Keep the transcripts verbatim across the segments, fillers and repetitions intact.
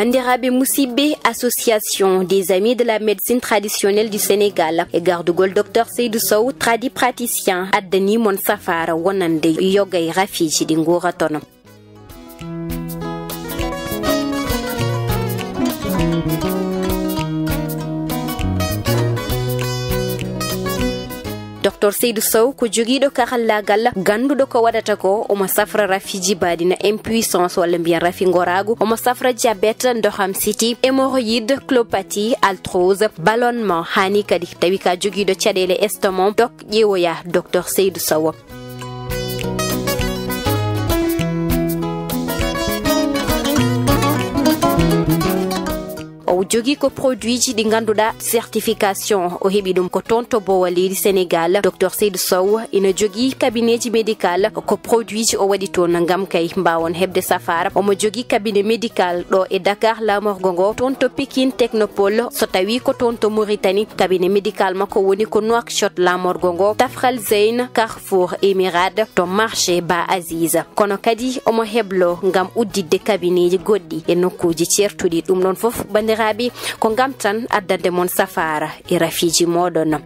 Banndiraaɓe musidɓe, Association des Amis de la Médecine Traditionnelle du Sénégal e gardugol Docteur Seydou Sow, tradipraticien, addanii mon safaara wonande yoga e rafiiji ɗi nguuratono. Docteur Seydou Sow ko jogiiɗo karallaagal, gannduɗo ko waɗata ko. Omo safra rafi jibaaɗi na impuissance walla mbiyen rafi ngoraagu. Omo safra diabète, ndoham siti, hémorroïde, colopathie, arthrose, ballonnement. Haani kadi tawi ka jogiiɗo caɗeele estomac, dok ƴeewoya Docteur Seydou Sow. O jogii ko produitji ɗi ngannduɗaa certification o heɓi ɗum ko toon to Boowa leydi Sénégal. Docteur Seydou Sow ina jogii cabinet ji médical, ko produitji o waɗi toon ngam kay mbaawon heɓde safaara. Omo jogii cabinet médical ɗo e Dakar, laamorgo ngo, toon to Pikine Technopole, so tawii ko toon to Mauritanie, cabinet médical makko woni ko Nouakchott, laamorgo ngo, Tafral Zeyn, Carrefour Emirade, to marché Ba Aziz. Kono kadi omo heblo ngam udditde kabinetji goɗɗi e nokkuuji ceertuɗi. Ɗum ɗon fof, banndiraaɓe, ko ngam tan addande mon safaara e rafiiji mooɗon.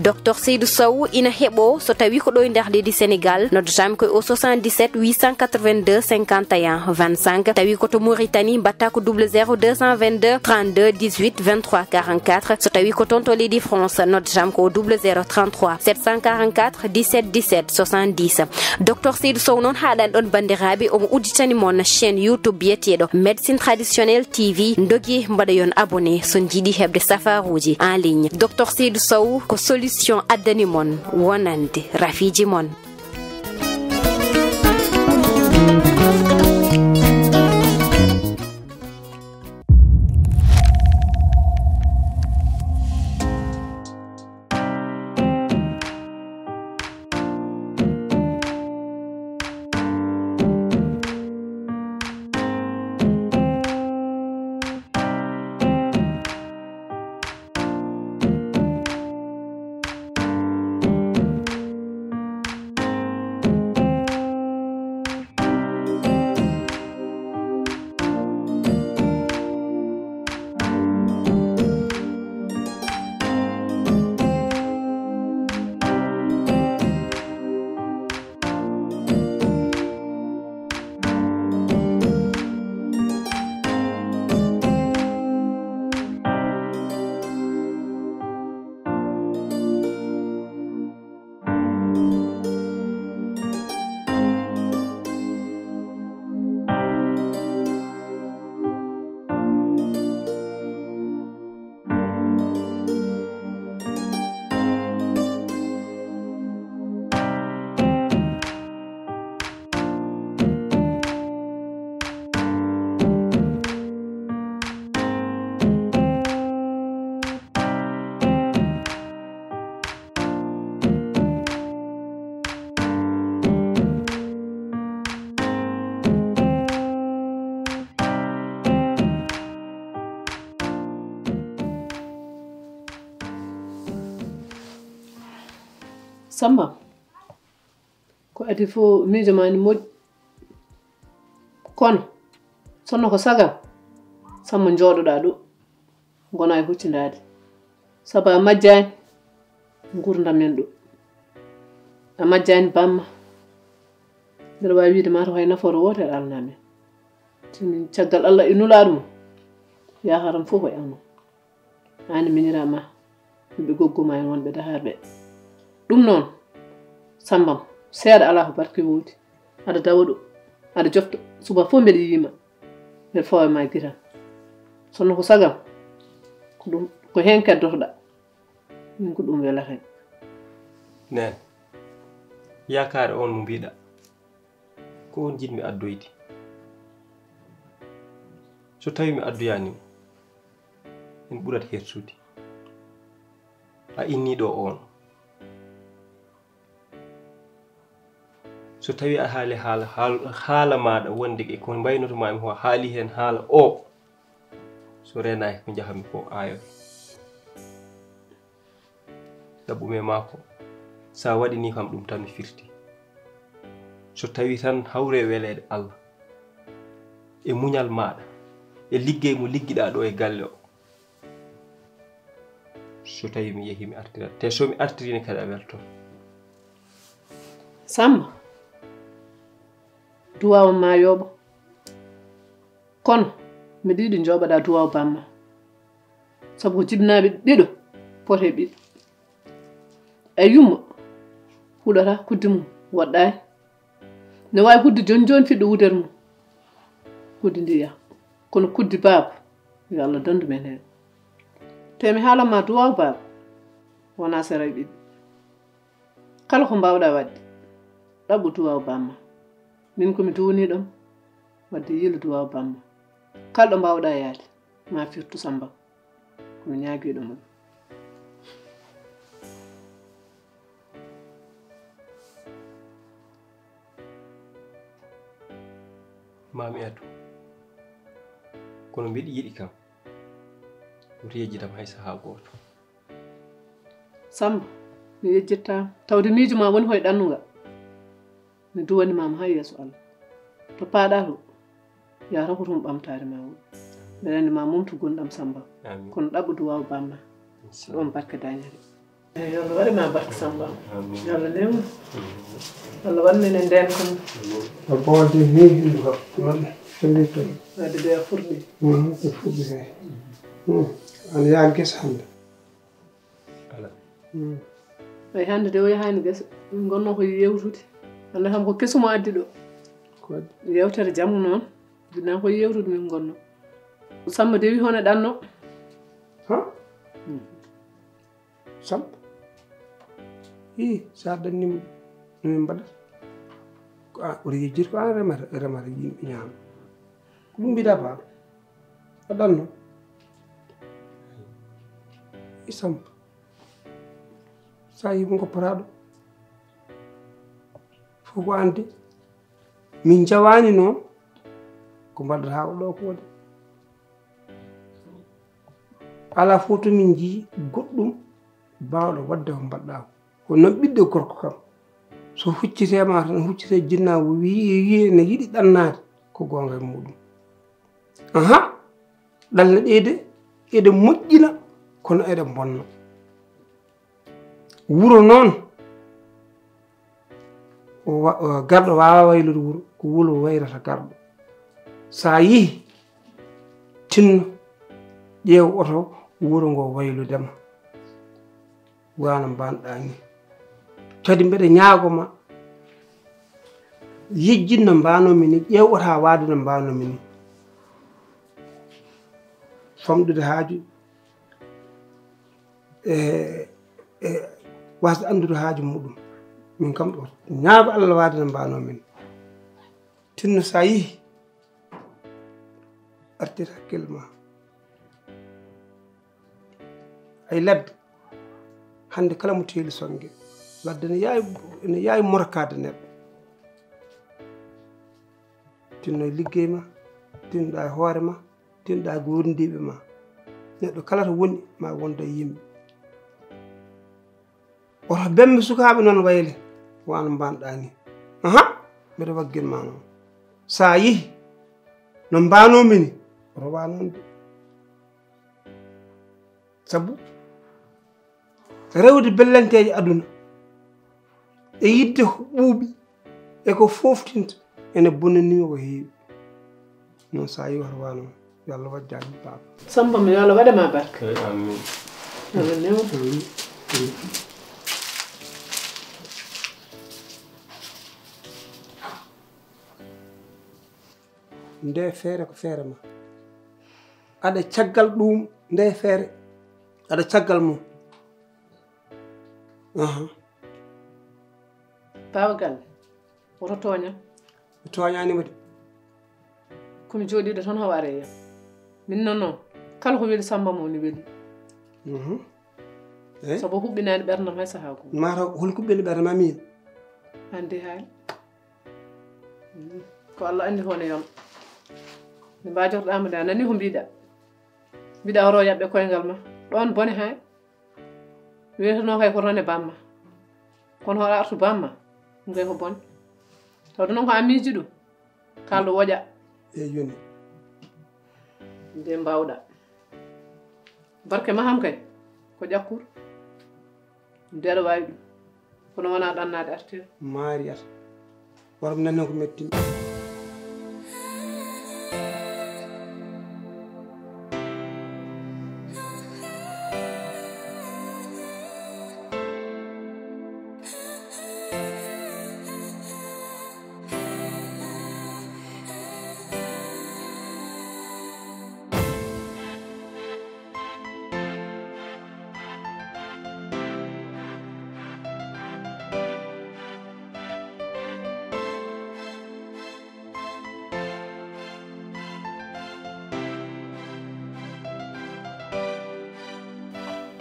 Docteur Seydou Sow ina heɓo so tawi ko ɗo e nder leydi Sénégal, noddatami ko o soixante-dix-sept huit cent quatre-vingt-deux cinquante et un vingt-cinq. Tawi ko to Mauritanie, mbatta ko double zéro deux cent vingt-deux trente-deux dix-huit vingt-trois quarante-quatre. So tawi ko toon to leydi France, noddatami ko o double zéro trente-trois sept cent quarante-quatre dix-sept dix-sept soixante-dix. Docteur Seydou Sow noon haaɗani ɗon, banndiraaɓe, omo udditani mon chaîne YouTube biyeteeɗo Médecine Traditionnelle T V. Ndogi mbaɗoyon abonné so njiɗi heɓde safaruuji en ligne. Docteur Seydou Sow ko solution addani mon wonande rafiiji mon. Samba, ko adii fof miijo maa ne moƴƴi. Kono, sinno ko sagal, Samba, njooɗoɗaa ɗo, ngonaa e huccindaade. Sabu a majjaani nguurndam men ɗo. A majjaani bamma. Mbeɗa waawi wiyde maa taw hay nafoore wootere alanaa men. Tini caggal Allah e Nulaaɗo mum, yaakaaram fof ko e onon. Aan e miñiraaɓe maa, ɓiɓɓe goggo maa en wonɓe Dakar ɓe. Ɗum noon, Samba am, seeɗa alaa ko barke woodi. Aɗa dawa ɗo, aɗa jofta, subaka fof mbeɗa yiyi ma. Mbeɗa fawa e ma giran. Sinno ko sagal, ko ɗum, ko heen keddotoɗaa. Min ko ɗum welata. Neen, yaakaare on mo mbiɗa, ko on jiɗmi addoyde. So tawi mi addoyaani mo, en ɓurat hersude. A inni ɗo on. So tawi a haali haala, haal-, haala maaɗa wonde e ko mbaynoto maa mi ho haali heen haala o, So reenaaki ko njahanmi ko aayoy. Ɗaɓɓumi e maako, so a waɗi nii kam ɗum tan mi firti. So tawii tan hawre e weleede Allah, e muñal maaɗa, e liggey mo liggiɗaa ɗo e galle o. So tawii mi yehii mi artirat, te so mi artiriino kadi a welto. Samba, duwaaw ma yooɓo. Kono miɗo yiɗi njooɓoɗaa duwaaw bamma. Sabu ko jibinaaɓe ɗiɗo pote ɓiɗɗo. E yumma huɗata kuddi mum woɗɗaani. Ne waawi hudde jooni jooni fiɗɗo wudere mum. Kuddi ndi yaha. Kono kuddi baaba yo Allah dandu men heen. Te mi haalan ma duwaaw baaba wonaa sera e ɓiɓɓe. Kala ko mbaawɗaa waɗde ɗaɓɓu duwaaw bamma. Min ko mi duwaniiɗo ma waɗde yiilu duwaaw bamma. Kala ɗo mbaawɗaa yaade ma firtu Samba. Ko mi ñaagiiɗo ma ɗum. Maa mi addu. Kono mbiɗa yiɗi kam woto yejjitam hay sahaa gooto. Samba, mi yejjittaa. Tawde miijo ma woni hoy ɗannungal. Mi duwani ma mo haa yeeso Allah. To paaɗaa to, yahata ko toon ɓamtaare ma woni. Mbeɗa anndi ma momtu gonɗam Samba. Kono ɗaɓɓu duwaaw bamma. Ɗoon barke dañere. Eyi, yo Allah waɗe ma barke Samba. Yo Allah newnu. Allah waɗ men e ndeen kono. Ko boolde ni ɗum kam. Waɗde de a furɗi. Ɗum fuɗɗi kay. Ana yaa gesa hannde. Ay hannde de o yahaani gesa. Min ngonno ko yewtude. Hannde kam ko kesumo addi ɗo. Yewtere jamu noon. Jinaa ko yewtude min ngonno. Samba de wi hono ɗanno. Ha? Samba. Ii, so a ɗannima no min mbaɗata? Ko an wota yejjit ko an remata remata yimɓe ñaama. Ko ɗum mbiɗa baaba. A ɗanno. I Samba. Sa yimo ko paraɗo. Fof ko an de. Min jawaani noon ko mbaɗata ko ɗo ko de. Alaa fof to min njii goɗɗum baawɗo waɗde ko mbaɗɗaa ko. Ko noon ɓiɗɗo gorko kam so huccitee ma tan huccitee jinnaawo wii wii ene yiɗi ɗannaade ko goonga e muɗum. Aha. Ɗalleɗe de eɗe moƴƴina kono eɗe mbonna. Wuro noon garɗo waawaa waylude wuro ko wuro wayrata garɗo. So a yehii tinno ƴeew oto wuro ngoo waylude ma. Wano mbanɗaa ni. Kadi mbeɗa ñaago ma yejjin no mbanoomi ni ƴeew oto a waade no mbanoomi ni. Famɗude haaju e e wasde anndude haaju muɗum. Min kam ɗo ñaago Allah waade no mbanoomi ni. Tinno so a yehii artir hakkille ma. Ay ladde hannde kala mo teeli sonnge ladde ne yaawi ne yaawi morkaade neɗɗo. Tinno e liggey ma, tinnoɗaa e hoore ma, tinnoɗaa e goondiiɓe ma. Neɗɗo kala to woni ma wonda e yimɓe. Oto bembe sukaaɓe noon wayle wano mbanɗaa ni. Aha. Mbeɗa waggin ma noon so a yehi no mbanoomi ni oto wa noon de. Sabu rewde bellanteeje aduna e yidde ko ɓuuɓi e ko fooftinta ene bonnanimi ko heewi. Noon so a yewta wa noon yo Allah waɗ jaabi baaba. Samba mi yo Allah waɗe ma barke. Amin. Allah newna. Nde feere ko feere ma. Aɗa caggal ɗum nde feere aɗa caggal mum. Baaba Galle woto tooñam. Mi tooñaanima de. Komi jooɗiiɗo tan hawa are e yam. Min noon noon kala ko weli Samba mo ne weli. Mhm. Eyi. Sabu huɓɓinaani ɓerdam hay sahaa gooto. Mataw hol ko ɓeli ɓerda ma miin? Hannde haali. Ko Allah anndi hono yam. Nde mbajorɗaama de a nanii ko mbiɗa. Mbiɗa horo yaɓɓe koyngal ma. Ɗon bone hay. Mi wiyatano kay ko rone bamma. Kono hoɗa artu bamma. Ɗum kay ko bone. Tawde noon ko a miiji ɗum. Kalɗo woƴa. E yoni. Nde mbawɗa. Barke maham kay. Ko ƴakkur. Nde aɗa waawi ɗum. Kono wonaa ɗannaade artir. Maariyata. Waram nannen ko mettin.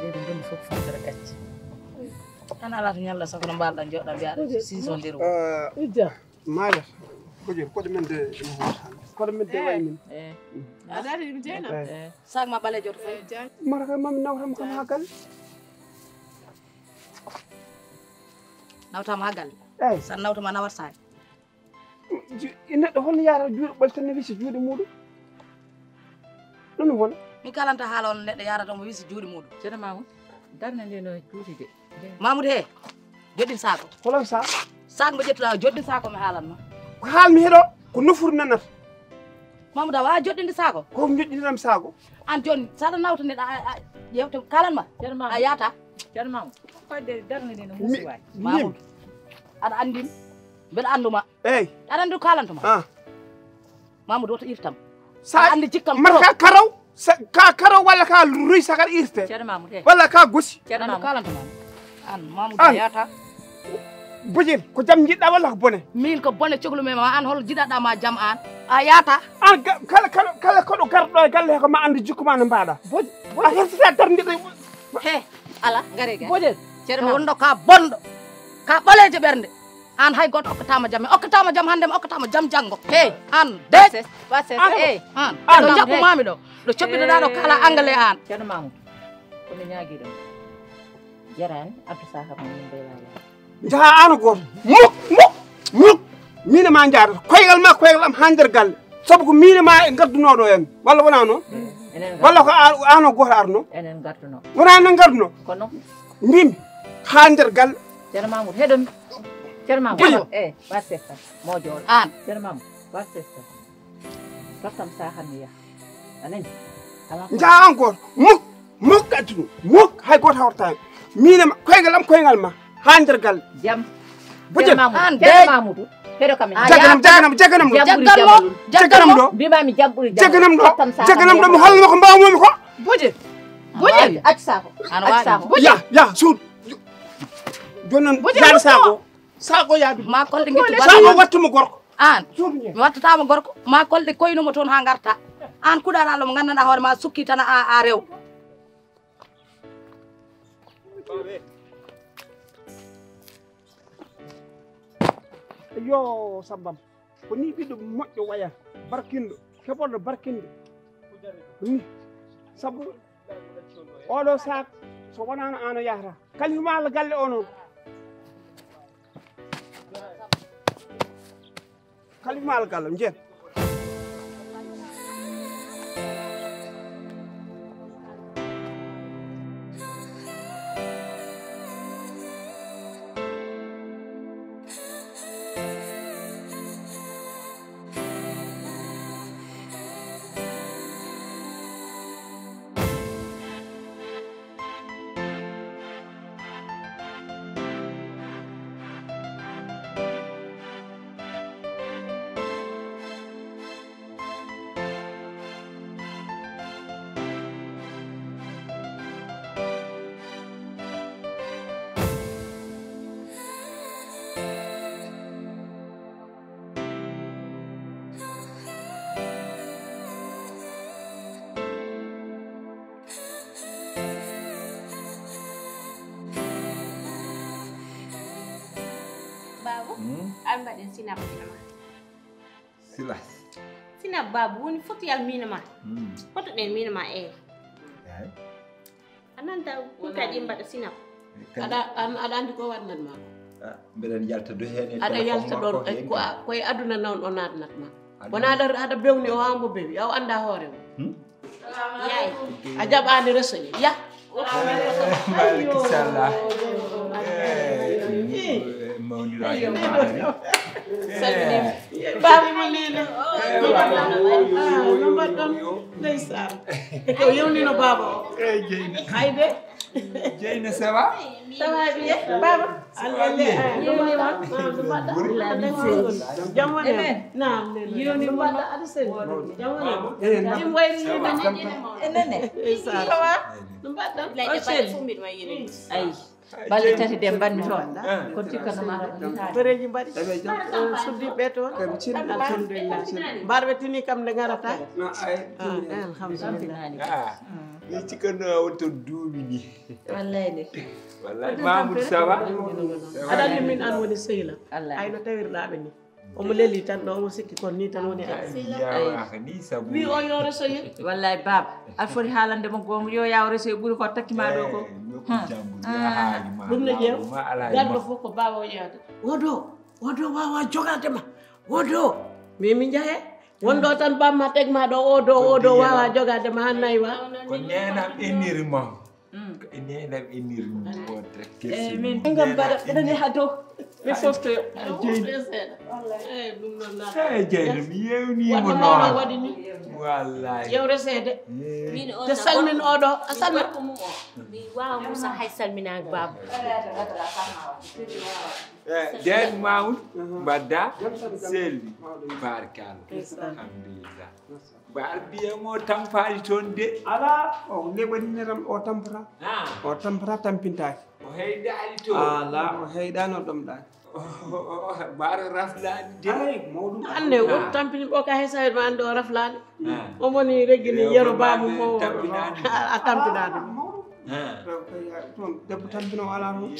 Leydi ndin fof fottere gacce. Tan alaa to ñalla sago no mbaal-ɗaa jooɗa mbiyaɗa sison nder wuro. Ijja. Maaya. Ko joni koɗo men de koɗo men de wayi min. Eh. A dari mi jeena. Eh. Sac ma ɓaleejo to fayi. Mara kay mami nawtam kam haa galle. Nawtam haa galle. Eyi. San nawtama nawat sac. Ju- neɗɗo holno yaara juuɗe ɓoy tan ne wisi juuɗe muɗum? Ɗum wona. Mi kalanta haala on neɗɗo yaarata omo wisi juuɗe muɗum. Ceerno Mamoud, darnde nde no juuti de. Mamoud he, joɗɗin sac o. Holon sac? Sac mo ƴettuɗa o, joɗɗin sac o mi haalan ma. Ko haalmi heɗo, ko nofuru nanata. Mamoud a wawa joɗɗinde sac o? Ko joɗɗinam sac o. An joni saɗa nawta neɗɗo a a- ƴewte kalan ma. Ceerno Mamoud. A yaata. Ceerno Mamoud. Koyde darnde nde no muusi waay. Mamoud. Aɗa anndin. Mbeɗa annduma. Eyi. Aɗa anndi ko kaalanto ma. Ah. Mamoud woto irtam. Sa aɗa anndi jikkam mar ka karaw. Sa ka karaw walla ka ruy sakar irte. Ceerno Mamoud he. Walla ka gosi. Ceerno Mamoud kaalanto ma. An Mamoud a yaata. Bojel ko jam jiɗɗa walla ko bone? Min ko bone coglu men ma an hol jiɗaɗa ma jam an. A yaata. An ga- kala kala kala koɗo garɗo e galle he ko ma anndi jikku ma no mbaɗa. Boj- A hesita darndiɗo. He ala ngare ga. Bojel. Ceerno Mamoud wonɗo ka bonɗo. Ka ɓaleejo ɓernde. An hay gooto okkataama jam. Mi okkataama jam hannde, mi okkataama jam janngo. Hey, an, deej. Bases, bases, hey. An, ɗo jaɓɓumaami ɗo. Ɗo coɓɓitoɗaa ɗo kala anglais an. Ceerno Mamoud, ko mi ñaagii ɗum. Jaraani, addu saaka ma min mbeelaa. Njaha an gooto. Muk, muk, muk. Min e ma njaada. Koygal ma, koygal am haa nder galle. Sabu ko min e ma e ngarduno ɗo en. Walla wonaa noon? Walla ko an, an o gooto arno? Enen ngarduno. Wonaa enen ngarduno? Kono? Mbimi, haa nder galle. Ceerno Mamoud, heɗo mi. Ceerno Mamoud, eh, wa sesta, mo jool. An. Ceerno Mamoud, wa sesta. Tottam saha mi yaha. A nani? Ala ko- Njaha encore. Muk, muk adduno. Muk, hay gooto hawrata hen. Min e ma, koygal am, koygal ma. Haa nder galle. Jam. Bojel. Ceerno Mamoudou. An, Ceerno Mamoudou. Heɗo kam en. Jaganam, jaganam, jaganam ɗo. Jam ɓuri jamalun. Jaganam ɗo. Mbimami jam ɓuri jamalun. Jaganam ɗo. Tottam saha mi yaha. Jaganam ɗo, mi holla ma ko mbawmomi ko. Bojel. Bojel. Accu saako. Accu saako. Ya, ya, suudu. Jooni noon, yaade sac o. Sac o yaadu. Ma kolɗe ngetti sac o, wattu mo gorko. An. Mi wattatama gorko. Ma kolɗe koynumo toon haa ngarta. An kuɗaɗa ɗo mo nganndanɗa hoore ma sukki tan a, a rew. Yo, Sambam. Ko ni ɓiɗɗo moƴƴo waya, barkinɗo, keɓorɗo barkinde. Ko ni, sabu oɗo sac, so wonaano aan o yahata. Kalifu ma Allah galle o noon. Kalifu ma Allah galle, njeet. Baaba, hmm? An mbaɗen sinap ina ma. Silas. Sinap baaba woni fotoyal miino ma. Hmm. Fotoɗen miino ma, eey. A nanta ɗum kadi mbaɗa sinap. Aɗa an aɗa anndi ko waɗnat ma ko. Mbeɗen yalta do heen e aɗa yalta ɗoon. Ko e aduna noon o naatnat ma. Wona aɗa aɗa bewni o haa mbo bewi aw annda hoore o. Yaay a jaɓaani resoye ya. Malik sallah. Mawniraajo maari. Sallim. Baaba ma neene. No mbaɗɗon? Ndeysaan. Ko yewnino baaba o. Hayde. Jeyna sawa. Sawa biye baaba. Alwelle. Jam woni. Naam. Yoni mo aɗa sel. Jam woni. Ɗum wayri ni. Enene. Sawa. No mbaɗɗon? Ay. Balɗe tati de mbanmi toon. Ko cikkanoma. Bereji mbaɗi. Suddiɓe toon. Alhamdulillah. Mbarɓe tini kam nde garata. Alhamdulillah. Mi cikkanno a won toon duumi ni. Wallay de. Wallay Mamoudou Sawa. Aɗa anndi min an woni sehila. Ay no tawirɗaɓe ni. Omo leli tan ɗo omo sikki kon ni tan woni. Wi o yo resoye. Wallay baaba aɗa foti haalande mo goonga yo yaw resoye ɓuri ko takki ma ɗo ko. Ɗum ne ƴeew garɗo fof ko baaba o ƴeewata. Oɗo oɗo wawa jogade ma. Oɗo min mi jahe. Wonɗo tan bamma teg ma ɗo oɗo oɗo wawa jogade ma han nayi wa. Ko nenam inniri ma. Ko e nenam inniri mum wonde. Eyi min gam mbaɗa mbeɗa neha dow. Mi foftoyo. Eyi jeyno mi yewnima noon. Wallahi. Yewre seede. Te salmin oɗo a salmin. Mi wawa musa hay salminago baba. Nden mawɗo mbadda selli. Barkalla. Alhamdulillah. Mbaɗa mbiya mo tampaali toon de. Alaa o leɓani neram o tampata. O tampata tampintaaki. O heydaali toon. Alaa o heydaani o ɗomɗaani. Mbaɗa raflaani de. Ay mawɗum. Anne o tampini ɓo ka he sawet ma annde o raflaani. Omoni reggini yero baamu mo a tampinaani. Toon debbo tampino o alaa toon.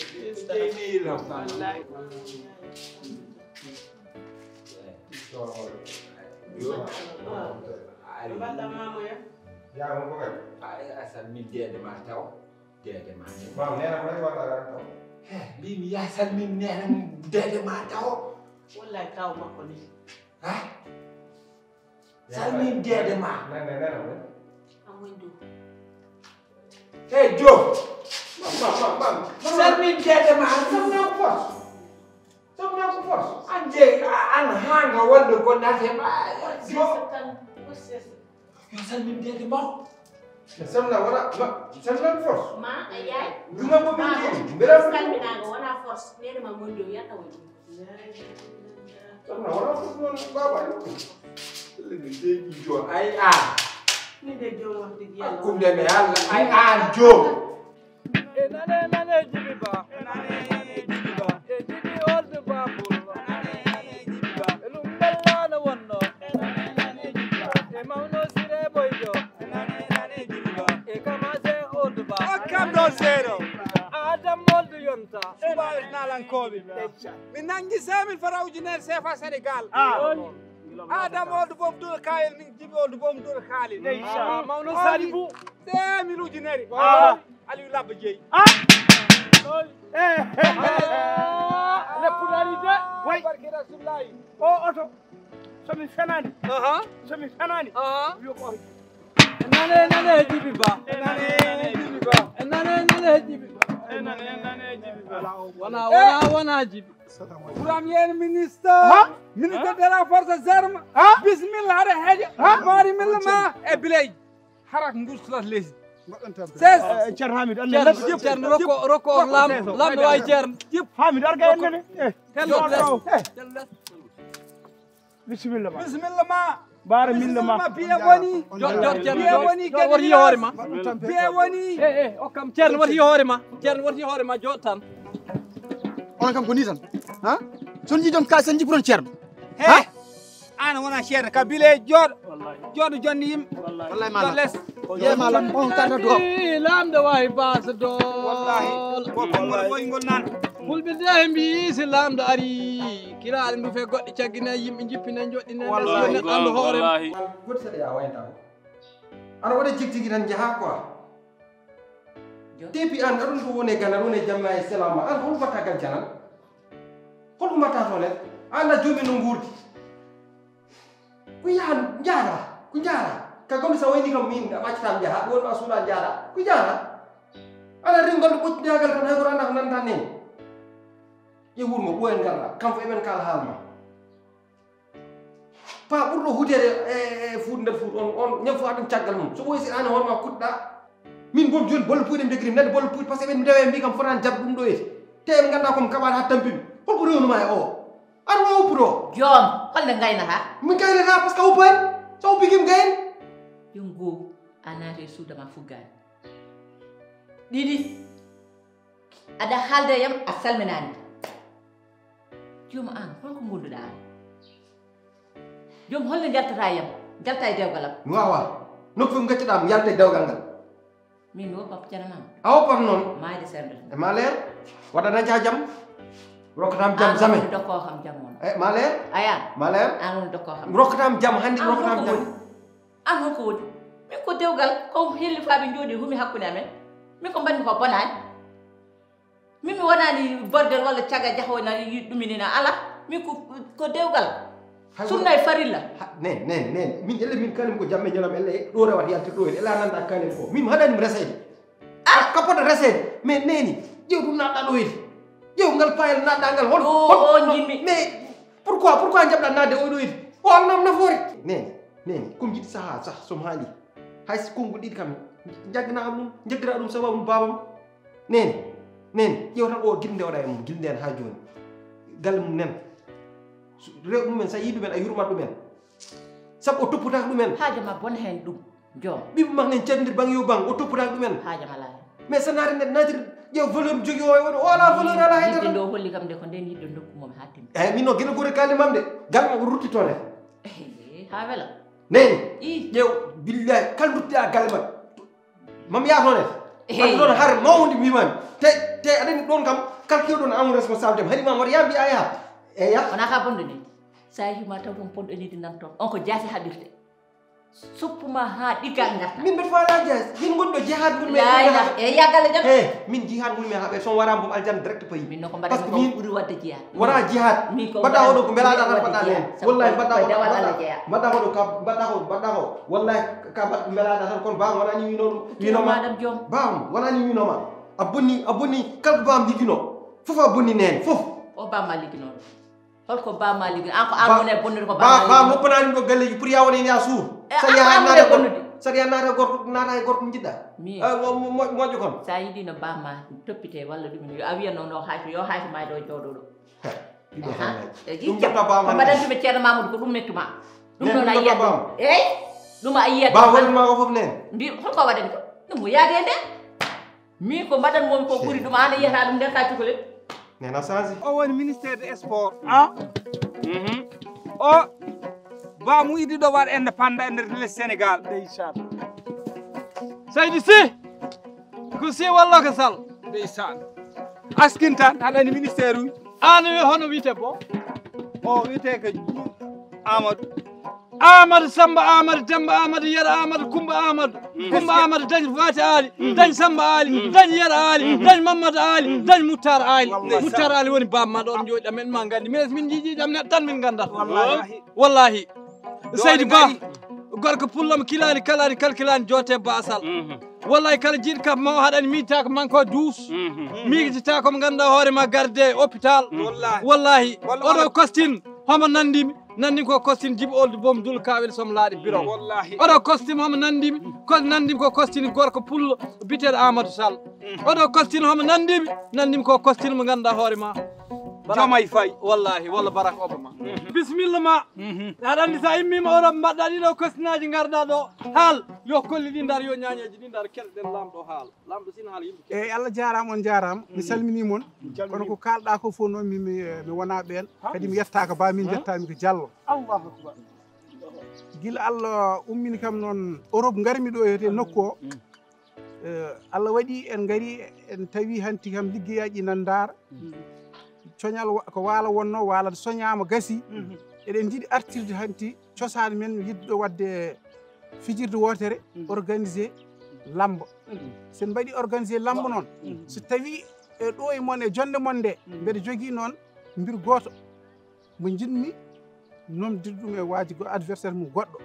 Deede ma taw. Deede ma ni. Waaw neena ko waɗi waɗa ran taw. He mbimi ya salmin neena deede ma taw. Wallahi kaw makko ni. Ha? Salmin deede ma. Neena neena ko. Amoy do. Hey Joe. Mam mam mam. Salmin deede ma. Salmin ko fos. Salmin ko fos. Anje an hanga wonde ko nate ma. Joe. Yo salmin deede ma. Samna wona ma samna force. Ma a yaay. Duma ko min jiri mbira. Salminago wona force nene ma mon do yata woni. Samna wona force non baba. Lege de jo ay a. Ni de jo wax deug yalla. Kumde me yalla ay a jo. E nane nane jibi ba. E nane nane jibi ba. E jibi old ba. E nane nane jibi ba. E lum bella na wonno. E nane nane jibi ba. E mawno sire boyjo. E kamase old ba. Okkam ɗo seeɗo. Adam old yonta. Suɓaaɓe naalankooɓe. Mi nanngi cinq mille francs ujunere sefa Sénégal. Adam old boom duɗo kayel min jibi old boom duɗo kaalel. Mawno sali bu. Cinq mille ujunere. Aliou Labba Jeey. Leppuɗo ari de. Way barke Rasulullahi. O oto. Somi fenani. Aha. Somi fenani. Aha. Wiyo ko oto. Nane nane jibi ba. Nane nane jibi ba. Nane nane jibi ba. Nane nane jibi ba. Wana wana wana jibi. Premier ministre. Ha? Ministre de la force armée. Ha? Bismillah ada haja. Ha? Mari milma e bilay. Harak ngus las lesi. Ses. Ceerno Hamidou anne leppo ƴepp. Ceerno rokko rokko lam lam wawi ceerno ƴepp. Hamidou arga en nene. Tello les. Bisimilla ma. Bisimilla ma. Baara milla ma. Biye woni. Jot jot ceerno. Biye woni. Woti hoore ma. Biye woni. Eh eh okkam ceerno woti hoore ma. Ceerno woti hoore ma jot tan. Onon kam ko ni tan. Ha? Son ji joom ka sen jiburon ceerno. Ha? An wona ceerno ka bile jooɗo. Jooɗo jonni yimɓe. Wallahi mala. Jooɗo les. Ye mala on kada do. Lamɗo wawi basa do. Wallahi. Ko kongol boyngol nan. Fulɓe de mbi si lamɗo ari kiraɗe ndu fe goɗɗe caggina yimɓe jippina joɗɗina. Wallahi. Andu hoore. Goɗɗo seɗa ya wayta ko. Ana waɗa jigtigi tan jaha quoi. Tepi an aɗon ɗo wone gana wone jamma e selama an hol mbatta gal janan? Hol ko mbatta toon en? An a joomi no nguurdi. Ko yahan jaara, ko jaara. Ka gomɗi sa wayni kam min a ɓaccatam jaha, ɗo wonno a suuɗa jaara. Ko jaara. Ana ringal ɗo ɓoccude gal tan hay ko rana ko nanta nen. Ƴe wurmo ɓoyen garɗa, kam fo eɓen kala haalma. Pa ɓurɗo hutere e fuuɗ nder fuuɗ on on ñam fo aɗum caggal mum so ɓoyi si ɗani hoorema kuɗɗa. Min boom joni bolle puyɗe mi jogiri nande bolle puyɗe par ce que ɓen ndewe mbi kam fotani jabde ɗum ɗo ete. Te en ganda kom kaɓaɗo ha tampimi holko rewnuma e o. Aɗa wawa uppude o. Joom holnde gaynata? Mi gaynata par ce que a uppani. So uppi kim gayn. Ɗum goo a naata e suudama fuggani. Ɗiɗi. Aɗa haalda e yam a salminaani. Joom aan holko ngonduɗa aan? Joom holno njaltata e yam njalta e dewgal am? Mi wawa. Nokku fof gaccuɗa mi yalta e dewgal ngal. Min mi woppa janama. A woppat noon. Maayde serde. E ma leer. Waɗana ja jam. Rokkatam jam jamais. Dokko kam jam on. E ma leer. Aya. Ma leer. An woni dokko kam. Rokkatam jam hannde rokkatam jam. An honko woni? Min ko dewgal ko hellifaɓe jooɗi humi hakkunde amen. Min ko mbanmi ko bonaani. Min mi wonaani bordel walla caga jahoyna ɗuminina ala. Min ko ko dewgal. Sunna e farilla. Nen nen nen min elle min kalim ko jamme ñalam elle ɗo rewata yaltir ɗo en ela nanda kalim ko min haɗani mi resede. A ka fota resede mais neni ƴew ɗum naɗɗa ɗo edi. Ƴew ngal payel naɗɗa ngal hol o jinmi mais pourquoi pourquoi jaɓɗa nadde oɗo edi o alnam nafoore. Neni neni comme jiɗi saha sah som haali. Hay so konnguɗi ɗiɗi kam jaggana am ɗum jaggana ɗum sababu babam. Nene nene ƴeew tan o gilnde waɗa e mum gilnde en ha joni. Galle mum nen. Rewɓe mumen sa yi ɗumen a yurmat ɗumen. Sabu o toppotaka ɗumen. Haaja ma bona hen ɗum. Joom ɓiɓɓe mak nen caɗdir bang yo bang o toppotaka ɗumen. Haaja ma laaya. Mais sa naati net naatir ƴeew valeur jogi o e waɗo o ala valeur ala hay dara. Ɗo holli kam de ko nden yiɗɗo dokku mom ha timmi. Eyyi min no gueɗe goto kalimam de. Galle ma o rutti toon en. Ha wela. Nene ƴeew billahi kala ruttiɗa galle ma. Mam yaha toon en. Addu ɗon har mawndi mbimami te te aɗani ɗon kam kala kewɗon amu responsable dem haɗi ma wata yambi a yaha. Eya wona ka bonɗo ni. Sa yehima taw ɗum ponɗo nidi nan toon on ko jaasi haɓirte. Suppuma ha ɗiggal ngarta. Min mbeɗa faala jaasi min gonɗo jihad ngun men. E yaggale jam e min jihad ngun men haɓe son warama boom aljanna direct pays. Min no ko mbaɗa ko ɓuri wadde jihad. Wona jihad mbaɗa hoɗo ko mbelaɗa tan mbaɗa nen. Wallahi mbaɗa hoɗo mbaɗa hoɗo ka mbaɗa hoɗo mbaɗa hoɗo wallahi ka mbaɗa ko mbelaɗa tan kono bam wonani wino ɗum. Wino ma bam wonani wino ma. A bonni a bonni kala ko bam ligino fof a bonni nen fof. O bam ma ligino ɗum. Holko bam ma ligino an ko an woni e bonnude ko bam ma ligino. Bam woppanani ɗo galleji pour ya wona ene ya suur. Saɗa yaha naata gorko saɗa yaha naata gorko naata e gorko jiɗɗa. Moƴƴo kono sa yiɗino bam ma toppite walla ɗum yo a wiya nono hayto yo hayto ma ɗo jooɗoɗo. Ɗum jotta bam ko mbaɗantuɓe ceerno mamoudou ko ɗum mettuma. Ɗum noon a yiyat ɗum eyi. Ɗum a yiyat bam waɗanma o fof nen. Mbi holko waɗani ko ɗum mo yaade nde. Min ko mbaɗan momi ko ɓuri ɗum an a yiyata ɗum nder ka cukalel. Nena change o woni ministère de sport. A o bam idiɗo waɗa indépendant e nder les sénégal. Ndeysan. Saydi si ko si walla ko sal. Ndeysan. Askin tan aɗa andi ministère uji. An wi hono wiyete bo o wiyete ko amadou. Amadou samba amadou demba amadou yero amadou kumba amadou. Kumba amadou dañ fati ali dañ samba ali dañ yero ali dañ mamadou ali dañ muttar ali. Muttar ali woni bamma ɗon jooɗi ɗam en ma gandi mais min jiiji ɗam neɗɗo tan min gandata. Wallahi. Seydi ba gorko pullam kilani kalani kalkilani joote basal. Wallahi kala jiiɗ kam ma o haɗani miijitaka manko duus. Miijitaka komo ganduɗa hoore ma garde hôpital. Wallahi oɗo kostin homo nandimi nandimi ko kostin jibi oldu boom dul kawel som laaɗi biro. Oɗo kostin homo nandimi ko nandimi ko kostin gorko pullo biteɗo amadou sall. Oɗo kostin homo nandimi nandimi ko kostin mo ganduɗa hoore ma. Jomay fay. Wallahi walla barak obama. Bisimilla ma. Aɗa andi sa immima europe mbaɗɗa ɗiɗo kostinaji garɗa ɗo haal yo kolli ɗi dar yo ñañeji ɗi dar keɗoɗen lamɗo haal. Lamɗo sina haala yimɓe. Eyyi allah jarama on jarama mi salmini mon. Kono ko kalɗa ko fof noon mi mi wona ɓen kadi mi yettaka ba min jettami ko diallo. Allahu akbar. Gila allah ummini kam noon europe garmi ɗo hete nokku o. Allah waɗi en gari en tawi hanti kam liggeyaji nan daara. Coñal ko waala wonno waala soñama gasi. Eɗen jiiɗi artirde hanti cosaan men yidduɗo wadde fijirde wootere organisé. Lambo. Sen mbaɗi organisé lambo noon, so tawi e ɗo e mon e jonde mon nde, mbeɗa jogii noon mbir gooto mo njiɗmi nomdirde ɗum e waaji go adversaire mum goɗɗo.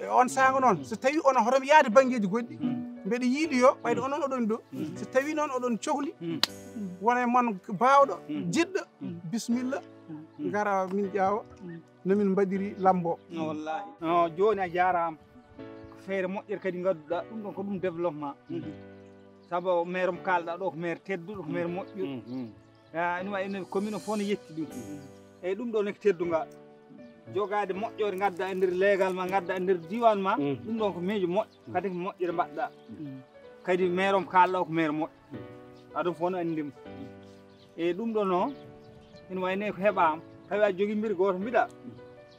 E on saanga noon, so tawi onon hoto mi yaade banngeeji goɗɗi, mbeɗa yiɗi yo ɓayde onon oɗon ɗo, so tawi noon oɗon cohli wona e mon baawɗo, jiɗɗo, bisimilla, ngara min ƴaawa no min mbaɗiri lambo. Wallahi. No, jooni a jaaraama. Ko feere moƴƴere kadi ngadduɗaa, ɗum ɗon ko ɗum développement. Sabu maire mo kaalɗaa ɗo ko maire tedduɗo, ko maire moƴƴuɗo. Ah, ene wayi no commune o fof no yetti ɗum. Eyyi, ɗum ɗo ne ko teddungal. Jogaade moƴƴere ngadda e nder leegal ma, ngadda e nder diiwaan ma, ɗum ɗon ko miijo moƴƴo. Kadi ko moƴƴere mbaɗɗaa. Kadi maire mo kaalɗaa o ko maire moƴƴo. Aɗum fof no anndi mo. Eyyi, ɗum ɗo noon, ene wayi ne ko heɓaama. Tawi a jogii mbir gooto mbiɗa.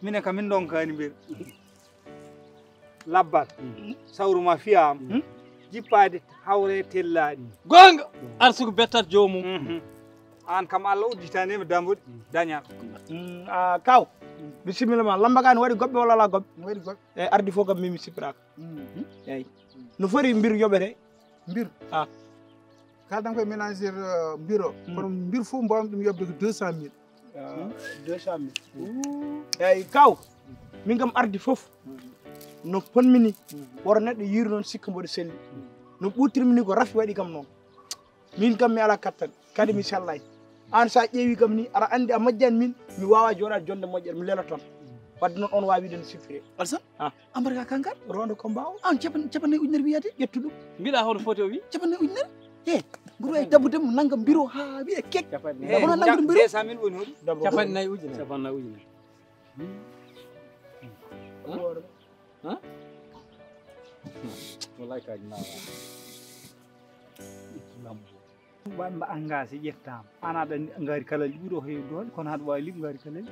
Minen kam min ndonkaani mbir. Labbal. Sawru ma fiyaama. Jippaade hawre tellaaɗi. Goonga. Arsugu bettat joomum. Aan kam Allah udditani mi dambuɗe dañal. Mm, ah, kaw. Bisimilla ma. Lamba ka ne waɗi goɓɓe walla alaa goɓɓe? Ne waɗi goɓɓe. Eyyi, ardi fof kam min mi sippiraaka. Eyyi. No foti mbir yoɓete? Mbir? Ah. Kalɗam koye ménagère, euh, mbir o. Kono mbir fof mbawmi ɗum yoɓde ko deux cent mille. Ah, deux cent mille. Eyyi, kaw. Min kam ardi fof. No ponmi ni. Woto neɗɗo yiiru noon sikka mboɗo selli. No ɓurtirmi ni ko rafi waɗi kam noon. Min kam mi alaa kattan. Kadi mi sellay. Aan so a ƴeewi kam ni, aɗa anndi a majjani min, mi waawaa jooɗaade jonnde moƴƴere, mi leloto tan. Wadde noon on waawi wiide no sippiree. Alsan? Ah. Ambarga kankan? Rondo ko mbaaw. Aan capan-, capannayyi ujunere wiyaade? Ƴettu ɗum. Mbiɗa hono foti o wi? Capannayyi ujunere? He, mboɗo waawi dabbude mo nannga mbiro haa wiya kek. Capannayyi. Kono nanngude mbiro? Deux cent mille woni hoɗum? Dabbo. Capannayyi ujunere. Capannayyi ujunere. Hah? Hah? Wallahi ka naawa. Lambo. Waɗ mba engagé ƴettaama. Aan aɗa anndi ngaari kalali ɓuri o heewi doole, kono haɗa waawi liɓ ngaari kalali.